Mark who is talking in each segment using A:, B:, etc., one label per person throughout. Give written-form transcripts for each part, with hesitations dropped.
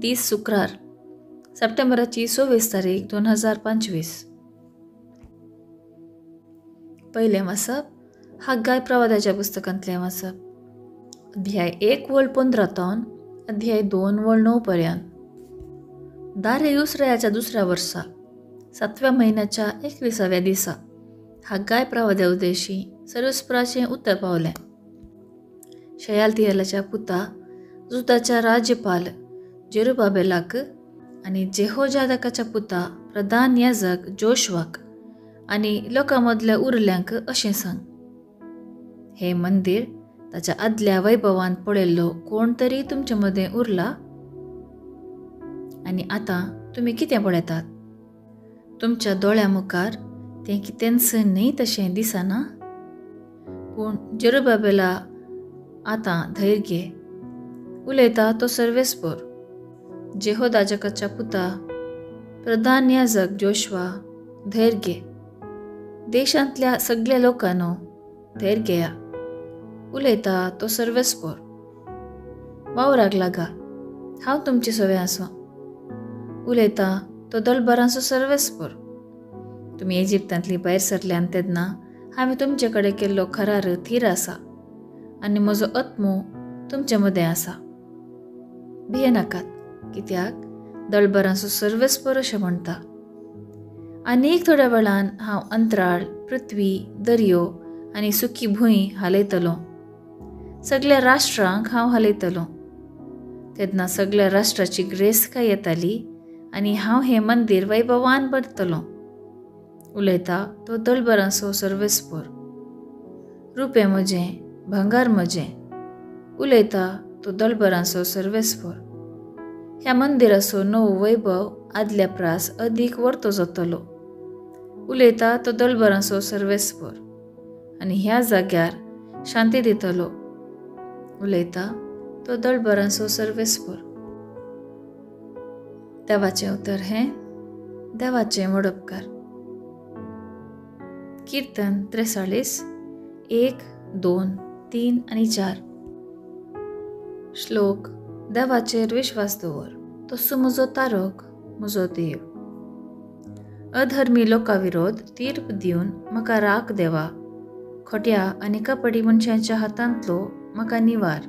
A: दीस शुक्रार, सप्टेंबराची 26 तारीख 2025. पयलें वाचप हाग्गाय प्रवादाच्या पुस्तकांतलें वाचप, अध्याय 1 वळ 15 तावन अध्याय 2 वळ 9 पर्यंत. दारेयुस रायाच्या दुसऱ्या वर्सा 7व्या म्हयन्याच्या 21व्या दिसा हाग्गाय प्रवाद्या उदेशी सर्वेस्पराचें उतर पावलें. शयालतियेलाच्या पुता जुदाच्या राज्यपाल जेरुबाबेलाक आनी जेहोजादकाच्या पुता प्रधान याजक जोशवाक आनी लोकां मदल्या उरल्यांक अशें सांग, हें मंदीर ताच्या आदल्या वैभवान पळयल्लो कोण तरी तुमचे मदें उरला? आनी आतां तुमी कितें पळयतात? तुमच्या दोळ्यां मुखार तें कितेंच न्हय तशें दिसना? पूण जेरुबाबेला आतां धैर्य घे, उलयता तो सर्वेस्पर. जेहोदाजकाच्या पुता प्रधान याजक जोशवा, धैर्य घे. देशांतल्या सगळ्या लोकांनो धैर्य घेया, उलयता तो सर्वेस्पर. वावराक लागा, हांव तुमचे सवे आसा, उलयता तो दलभरांचो सर्वेस्पर. तुमी इजिप्तांतली भायर सरल्यान तेन्ना हांवें तुमचे कडेन केल्लो करार थीर आसा आनी म्हजो आत्मो तुमचे मदें आसा. भियेनाकात, कित्याक दळभरांचो सर्वेस्पर अशें म्हणटा. आनीक थोड्या वेळान हांव अंतराळ, पृथ्वी, दर्यो आनी सुकी भूंय हालयतलो. सगळ्या राष्ट्रांक हांव हालयतलो. तेन्ना सगळ्या राष्ट्राची ग्रेसकाय येताली आनी हांव हें मंदीर वैभवान भरतलो, उलयता तो दळभरांचो सर्वेस्पर. रुपें म्हजें, भांगार म्हजें, उलयता तो दळभरांचो सर्वेस्पर. ह्या मंदिराचो नवो वैभव आदल्या प्रास अदीक वर्तो जातलो, उलयता तो दळभरांचो सर्वेस्पर. आनी ह्या जाग्यार शांती दितलो, उलयता तो दळभरांचो सर्वेस्पर. देवाचें उतर हें देवाचें वडपकार. कीर्तन 43 1, 2, 3 आनी 4. श्लोक देवाचेर विश्वास दवर, तसो म्हजो तारक, म्हजो देव. अधर्मी लोकां विरोध तीर्प दिवन म्हाका राख देवा, खोट्या आनी कपडी मनशांच्या हातांतलो म्हाका निवार.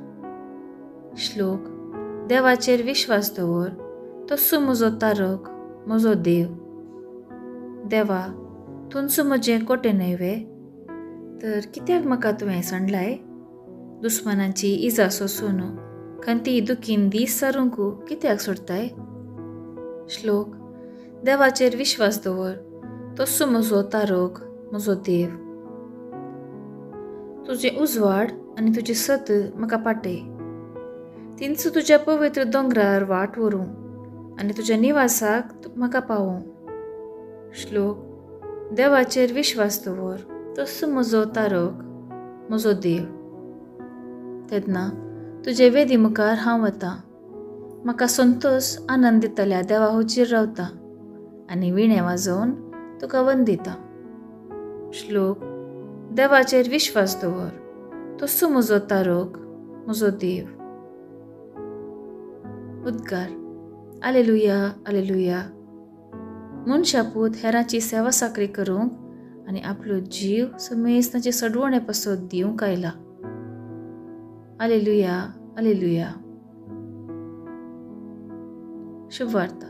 A: श्लोक देवाचेर विश्वास दवर, तसो म्हजो तारक, म्हजो देव. देवा, तुमचो म्हजें कोटें न्हय वे? तर कित्याक म्हाका तुवें सांडलाय? दुस्मानांची इजा सोसून खंती दुखीन दीस सारूंक कित्याक सोडताय? श्लोक देवाचेर विश्वास दवर, तसो म्हजो तारक, म्हजो देव. तुजें उजवाड आनी तुजें सत म्हाका पाटय. तिनचो तुज्या पवित्र दोंगरार वाट व्हरूं आनी तुज्या निवासाक म्हाका पावोवं. श्लोक देवाचेर विश्वास दवर, तसो म्हजो तारक, म्हजो देव. तेन्ना तुजे वेदी मुखार हांव वतां, म्हाका संतोश आनंद दितल्या देवा हुजीर रावता आनी विणे वाजोवन तुका वंदिता. श्लोक देवाचेर विश्वास दवर, तसो म्हजो तारक, म्हजो देव. उद्गार आलेलुया, आलेलुया. मनशापूत हेरांची सेवा साकरी करूंक आनी आपलो जीव समेस्तांचे सडवणे पासत दिवंक आयला. आलेलुया, आलेलुया. शुभ वार्ता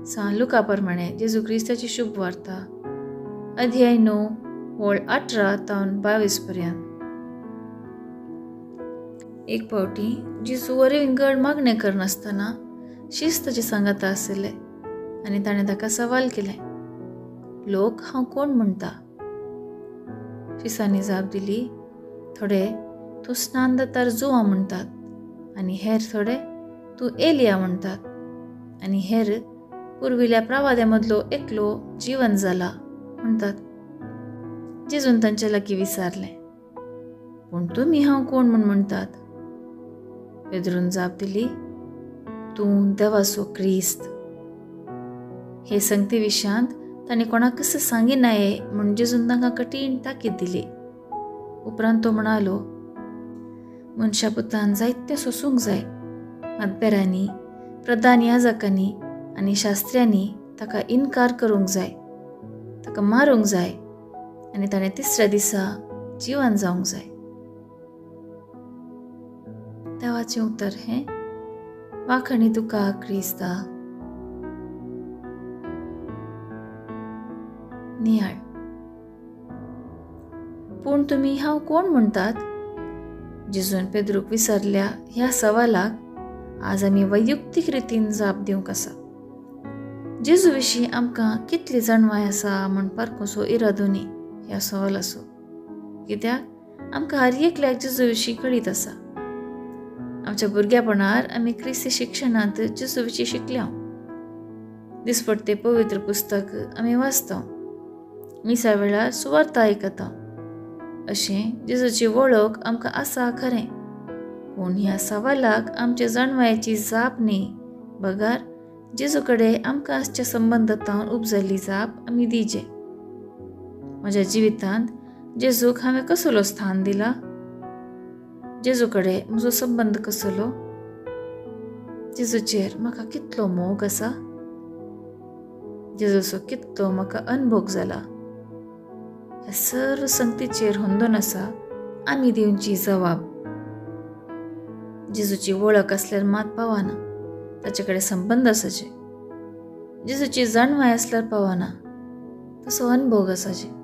A: सान लुका प्रमाणे जेजू क्रिस्ताची शुभ वार्ता, अध्याय 9 वळ 18 तावन 22 पर्यंत. एक फावटी जेजू वरी विंगड मागणें करनासतना शिस्ताचे सांगाता आशिल्ले आनी ताणें ताका सवाल केलें, लोक हांव कोण म्हणटा? शिसांनी जाप दिली, थोडे तूं स्नान दातार जुवा म्हणटात आनी हेर थोडे तूं एलिया म्हणटात आनी हेर पुर्विल्ल्या प्रवाद्या मदलो एकलो जिवन जाला म्हणटात. जेजून तांच्या लागीं विचारलें, पूण तुमी हांव कोण म्हूण म्हणटात? पेद्रून जाप दिली, तूं देवाचो क्रिस्त. हे संगती विशयांत ताणें कोणाकच सांगिनाये म्हूण जेजून तांकां कठीण ताकीद दिली. उपरांत तो म्हणालो, मनशापुतान जायतें सोसूंक जाय, हातबेरांनी, प्रधान याजकांनी आनी शास्त्र्यांनी ताका इनकार करूंक जाय, ताका मारूंक जाय आनी ताणें तिसऱ्या दिसा जिवन जावंक जाय. देवाचें उतर हें. वाखणी तुका क्रिस्ता. नियाळ. पूण तुमी हांव कोण म्हणटात? जेजून पेद्रूक विसरल्या ह्या सवालाक आज आमी वैयक्तीक रितीन जाप दिवंक आसा. जेजू विशीं आमकां कितली जाणवाय आसा म्हण पारखूसो इरादो न्ही ह्या सवालाचो, कित्याक आमकां हर एकल्याक जेजू विशीं कळीत आसा. आमच्या भुरग्यापणार आमी क्रिस्ती शिक्षणांत जेजू विशीं शिकल्या. दिसपट्टे पवित्र पुस्तक आमी वाचता, मिसा वेळार सुवार्ता आयकता. अशें जेजूची वळख आमकां आसा खरें, पूण ह्या सवालाक आमच्या जाणवायेची जाप न्ही, बगर जेजू कडेन आमकां आसच्या संबंदांत उपजल्ली जाप आमी दिजे. म्हज्या जिवितांत जेजूक हांवें कसलो स्थान दिला? जेजू कडेन म्हजो संबंद कसलो? जेजूचेर म्हाका कितलो मोग आसा? जेजूचो कितलो म्हाका अनभोग जाला? ह्या सर्व संगतीचेर होंदोन आसा आमी दिवची जबाब. जेजूची वळख आसल्यार मात पावना, ताचे कडेन संबंद आसाचे. जेजूची जाणवाय आसल्यार पावना, तसो अनभोग आसाचे.